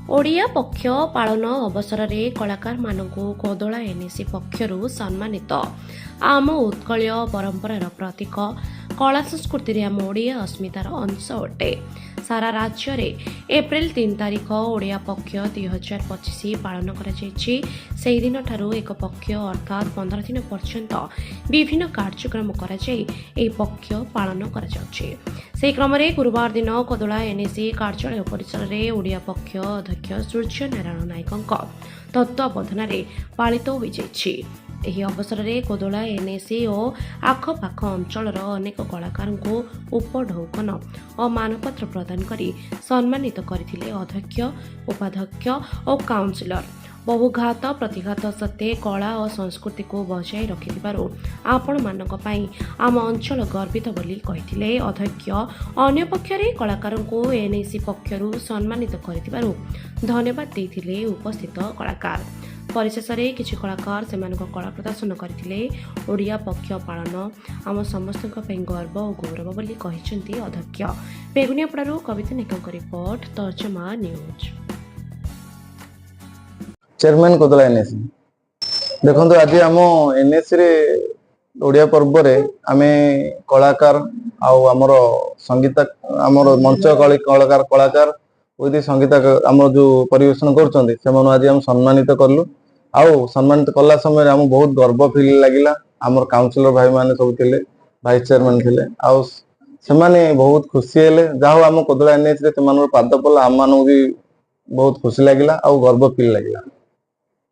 ଓଡ଼ିଆ ପକ୍ଷ ପାଳନ ଅବସରରେ କଳାକାରମାନଙ୍କୁ କୋଦଳା ଏନ୍ଏସି ପକ୍ଷରୁ ସମ୍ମାନିତ। ଆମ ଉତ୍କଳୀୟ ପରମ୍ପରାର ପ୍ରତୀକ କଳା ସଂସ୍କୃତିରେ ଆମ ଓଡ଼ିଆ ଅସ୍ମିତାର ଅଂଶ ଅଟେ। ସାରା ରାଜ୍ୟରେ ଏପ୍ରିଲ 3 ତାରିଖ ଓଡ଼ିଆ ପକ୍ଷ 2025 ପାଳନ କରାଯାଇଛି। ସେହିଦିନଠାରୁ ଏକ ପକ୍ଷ, ଅର୍ଥାତ୍ 15 ଦିନ ପର୍ଯ୍ୟନ୍ତ ବିଭିନ୍ନ କାର୍ଯ୍ୟକ୍ରମ କରାଯାଇ ଏହି ପକ୍ଷ ପାଳନ କରାଯାଉଛି। ସେହି କ୍ରମରେ ଗୁରୁବାର ଦିନ କୋଦଳା ଏନ୍ଏସି କାର୍ଯ୍ୟାଳୟ ପରିସରରେ ଓଡ଼ିଆ ପକ୍ଷ ଅଧ୍ୟକ୍ଷ ସୂର୍ଯ୍ୟ ନାରାୟଣ ନାୟକଙ୍କ ତତ୍ତ୍ୱାବଧାନରେ ପାଳିତ ହୋଇଯାଇଛି। ଏହି ଅବସରରେ କୋଦଳା ଏନ୍ଏସି ଓ ଆଖପାଖ ଅଞ୍ଚଳର ଅନେକ କଳାକାରଙ୍କୁ ଉପଢୌକନ ଓ ମାନପତ୍ର ପ୍ରଦାନ କରି ସମ୍ମାନିତ କରିଥିଲେ ଅଧ୍ୟକ୍ଷ, ଉପାଧ୍ୟକ୍ଷ ଓ କାଉନସିଲର। ବହୁ ଘାତ ପ୍ରତିଘାତ ସତ୍ତ୍ୱେ କଳା ଓ ସଂସ୍କୃତିକୁ ବଜାୟ ରଖିଥିବାରୁ ଆପଣମାନଙ୍କ ପାଇଁ ଆମ ଅଞ୍ଚଳ ଗର୍ବିତ ବୋଲି କହିଥିଲେ ଅଧ୍ୟକ୍ଷ। ଅନ୍ୟପକ୍ଷରେ କଳାକାରଙ୍କୁ ଏନ୍ଏସି ପକ୍ଷରୁ ସମ୍ମାନିତ କରିଥିବାରୁ ଧନ୍ୟବାଦ ଦେଇଥିଲେ ଉପସ୍ଥିତ କଳାକାର। ପରିଶେଷରେ କିଛି କଳାକାର ସେମାନଙ୍କ କଳା ପ୍ରଦର୍ଶନ କରିଥିଲେ। ଓଡ଼ିଆ ପକ୍ଷ ପାଳନ ଆମ ସମସ୍ତଙ୍କ ପାଇଁ ଗର୍ବ ଓ ଗୌରବ ବୋଲି କହିଛନ୍ତି ଅଧ୍ୟକ୍ଷ। ବେଗୁନିଆପଡ଼ାରୁ କବିତା ନାୟକଙ୍କ ରିପୋର୍ଟ, ତର୍ଜମା ନ୍ୟୁଜ୍। Chairman, Kodala NAC. ଦେଖନ୍ତୁ, ଆଜି ଆମ ଏନ୍ଏସି ରେ ଓଡ଼ିଆ ପର୍ବରେ ଆମେ କଳାକାର ଆଉ ଆମର ସଙ୍ଗୀତ, ଆମର ମଞ୍ଚ କଳାକାର ୱିଥ୍ ସଙ୍ଗୀତ ଆମର ଯୋଉ ପରିବେଷଣ କରୁଛନ୍ତି, ସେମାନଙ୍କୁ ଆଜି ଆମେ ସମ୍ମାନିତ କଲୁ। ଆଉ ସମ୍ମାନିତ କଲା ସମୟରେ ଆମକୁ ବହୁତ ଗର୍ବ ଫିଲ୍ ଲାଗିଲା। ଆମର କାଉନସିଲର ଭାଇମାନେ ସବୁ ଥିଲେ, ଭାଇସ୍ ଚେୟାରମ୍ୟାନ ଥିଲେ ଆଉ ସେମାନେ ବହୁତ ଖୁସି ହେଲେ। ଯାହା ହଉ, ଆମ କୋଦଳା ଏନ୍ଏସି ରେ ସେମାନଙ୍କର ପାଦ ପଡ଼ିଲା, ଆମମାନଙ୍କୁ ବି ବହୁତ ଖୁସି ଲାଗିଲା ଆଉ ଗର୍ବ ଫିଲ୍ ଲାଗିଲା।